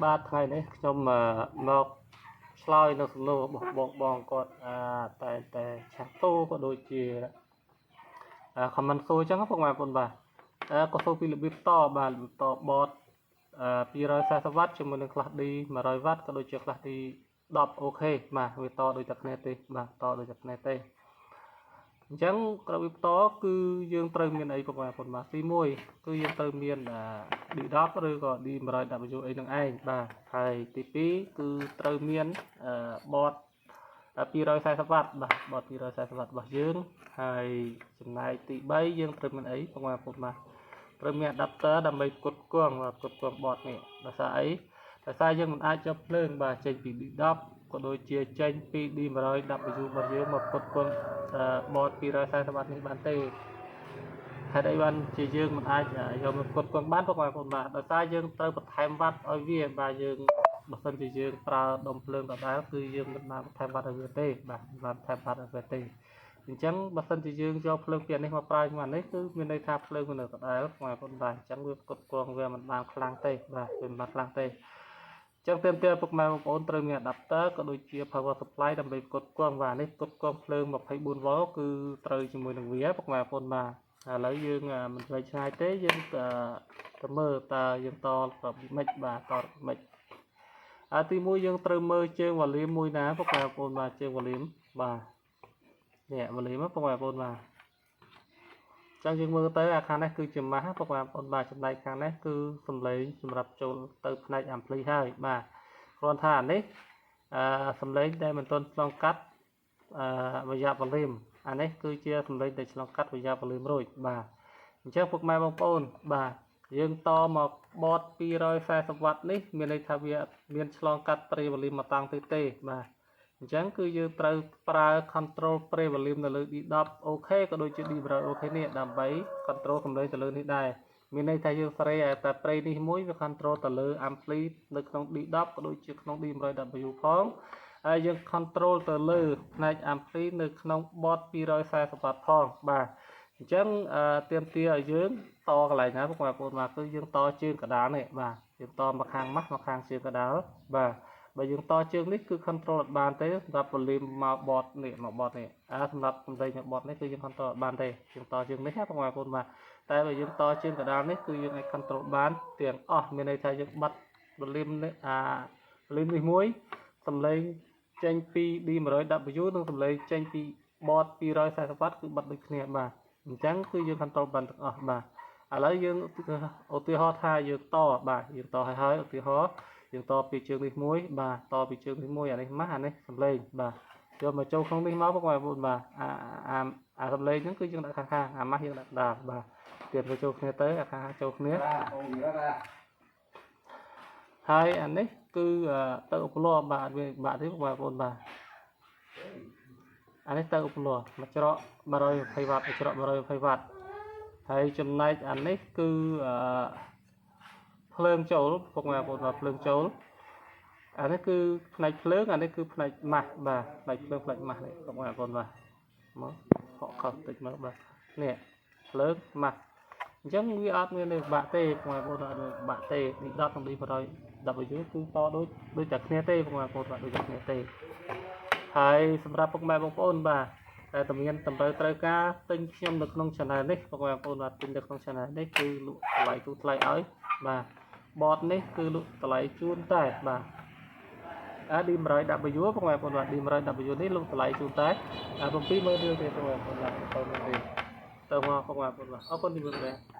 បាទថ្ងៃនេះខ្ញុំមកឆ្លើយនៅសំណួររបស់បងបងគាត់តែតែ chat តូក៏ដូចជា comment សួរអញ្ចឹងពុកម៉ែបងប្អូនបាទក៏សួរពីរបៀបតបាទរបៀបត board 240វ៉ាត់ជាមួយនឹង class D 100វ៉ាត់ក៏ដូចជា class D 10 OK បាទវាតដូចតែគ្នាទេបាទតដូចតែគ្នាទេអញ្ចឹងរបៀបតគឺយើងត្រូវមានអីពុកម៉ែបងប្អូនបាទទី1គឺយើងត្រូវមាន D10 ឬក៏ D100W អីនឹងឯងបាទហើយទី2គឺត្រូវមាន board 240វ៉ាត់បាទ board 240វ៉ាត់របស់យើងហើយចំណែកទី3យើងត្រូវមានអីពុកម៉ែបងប្អូនបាទត្រូវមាន adapter ដើម្បីផ្គត់ផ្គង់បាទផ្គត់ផ្គង់ board នេះដោយសារអីដោយសារយើងមិនអាចយកភ្លើងបាទចេញពី D10 ក៏ដូចជាចេញពី D100W របស់យើងមកផ្គត់ផ្គង់ board 240វ៉ាត់នេះបានទេហេតុអីបានជាយើងមិនអាចយកមកផ្គត់ផ្គង់បានពុកម៉ែបងប្អូនបាទដោយសារយើងត្រូវបន្ថែមវ៉ាត់ឲ្យវាបាទយើងបើសិនជាយើងប្រើដុំភ្លើងដដែលគឺយើងមិនបានបន្ថែមវ៉ាត់ឲ្យវាទេបាទមិនបានបន្ថែមវ៉ាត់ឲ្យវាទេអញ្ចឹងបើសិនជាយើងយកភ្លើងពីអានេះមកប្រើជាមួយអានេះគឺមានន័យថាភ្លើងវានៅដដែលពុកម៉ែបងប្អូនបាទអញ្ចឹងវាផ្គត់ផ្គង់វាមិនបានខ្លាំងទេបាទវាមិនបានខ្លាំងទេចឹងទាមទារពុកម៉ែបងប្អូនត្រូវមាន adapter ក៏ដូចជា power supply ដើម្បីផ្គត់ផ្គង់បាទនេះផ្គត់ផ្គង់ភ្លើង 24V គឺត្រូវជាមួយនឹងវាពុកម៉ែបងប្អូនបាទឥឡូវយើងមិនវែងឆ្ងាយទេយើងទៅមើលតើយើងតរបៀបម៉េចបាទតរបៀបម៉េចអើទីមួយយើងត្រូវមើលជើង volume មួយណាពុកម៉ែបងប្អូនបាទជើង volume បាទនេះ volume ពុកម៉ែបងប្អូនបាទចឹងយើងមើលទៅអាខាងនេះគឺជាម៉ាស់ពុកម៉ែបងប្អូនបាទចំណែកខាងនេះគឺសំឡេងសម្រាប់ចូលទៅផ្នែក ampli ហើយបាទគ្រាន់ថាអានេះអឺសំឡេងដែលមិនទាន់ឆ្លងកាត់អឺរយៈ volume អានេះគឺជាសំឡេងដែលឆ្លងកាត់រយៈ volume រួចបាទអញ្ចឹងពុកម៉ែបងប្អូនបាទ យើងតមក board 240វ៉ាត់នេះមានន័យថាវាមានឆ្លងកាត់ pre volume មកតាំងទៅទេបាទអញ្ចឹងគឺយើងត្រូវប្រើ control pre volume នៅលើ D10 OK ក៏ដូចជា D100 OK នេះដើម្បី control សំឡេងទៅលើនេះដែរមានន័យថាយើងសេរីតែ pre នេះមួយវា control ទៅលើ ampli នៅក្នុង D10 ក៏ដូចជាក្នុង D100W ផងហើយយើង control ទៅលើផ្នែក ampli នៅក្នុង board 240វ៉ាត់ផងបាទអញ្ចឹងទាមទារឲ្យយើងតកន្លែងណាបងប្អូនបាទគឺយើងតជើងកដាលនេះបាទយើងតមកខាងម៉ាស់មកខាងជើងកដាលបាទបើយើងតជើងនេះគឺ control អត់បានទេសម្រាប់ volume មក board នេះមក board នេះអាសម្រាប់សំឡេងមក board នេះគឺយើង control អត់បានទេយើងតជើងនេះណាបងប្អូនបាទតែបើយើងតជើងកដាលនេះគឺយើងអាច control បានទាំងអស់មានន័យថាយើងបាត់ volume នេះអា volume នេះមួយសំឡេងចេញពី D100W និងសំឡេងចេញពី board 240វ៉ាត់គឺបាត់ដូចគ្នាបាទអញ្ចឹងគឺយើង control បានទាំងអស់បាទឥឡូវយើងឧទាហរណ៍ថាយើងតបាទយើងតឲ្យហើយឧទាហរណ៍យើងតពីជើងនេះមួយបាទតពីជើងនេះមួយអានេះម៉ាស់អានេះសំឡេងបាទយកមកចូលក្នុងនេះមកបងប្អូនបាទអាអាអាសំឡេងហ្នឹងគឺយើងដាក់ខាងខាងអាម៉ាស់យើងដាក់ដាលបាទទៀតទៅចូលគ្នាទៅអាខាងចូលគ្នាហើយអានេះគឺទៅឧបលបាទអត់មានបាក់ទេបងប្អូនបាទអានេះទៅឧបលមកច្រក120វ៉ាត់ច្រក120វ៉ាត់ហើយចំណែកអានេះគឺអឺភ្លើងចូលពុកម៉ែបងប្អូនបាទភ្លើងចូលអានេះគឺផ្នែកភ្លើងអានេះគឺផ្នែកម៉ាស់បាទផ្នែកភ្លើងផ្នែកម៉ាស់នេះពុកម៉ែបងប្អូនបាទមកហកខុសតិចមកបាទនេះភ្លើងម៉ាស់អញ្ចឹងវាអត់មានទេបាក់ទេពុកម៉ែបងប្អូនអត់មានបាក់ទេ D10 និង D100W គឺតដូចដូចតែគ្នាទេពុកម៉ែបងប្អូនបាទដូចតែគ្នាទេហើយសម្រាប់ពុកម៉ែបងប្អូនបាទ តែតែមានតម្រូវត្រូវការទិញខ្ញុំនៅក្នុង channel នេះបងប្អូនបាទទិញនៅក្នុង channel នេះគឺលក់តម្លៃទូថ្លៃឲ្យបាទ board នេះគឺលក់តម្លៃជូនតែបាទអា D100W បងប្អូនបាទ D100W នេះលក់តម្លៃជូនតែ70000រៀលទេបងប្អូនបាទ70000រៀលទៅមកបងប្អូនបាទអរគុណជំរាបលា។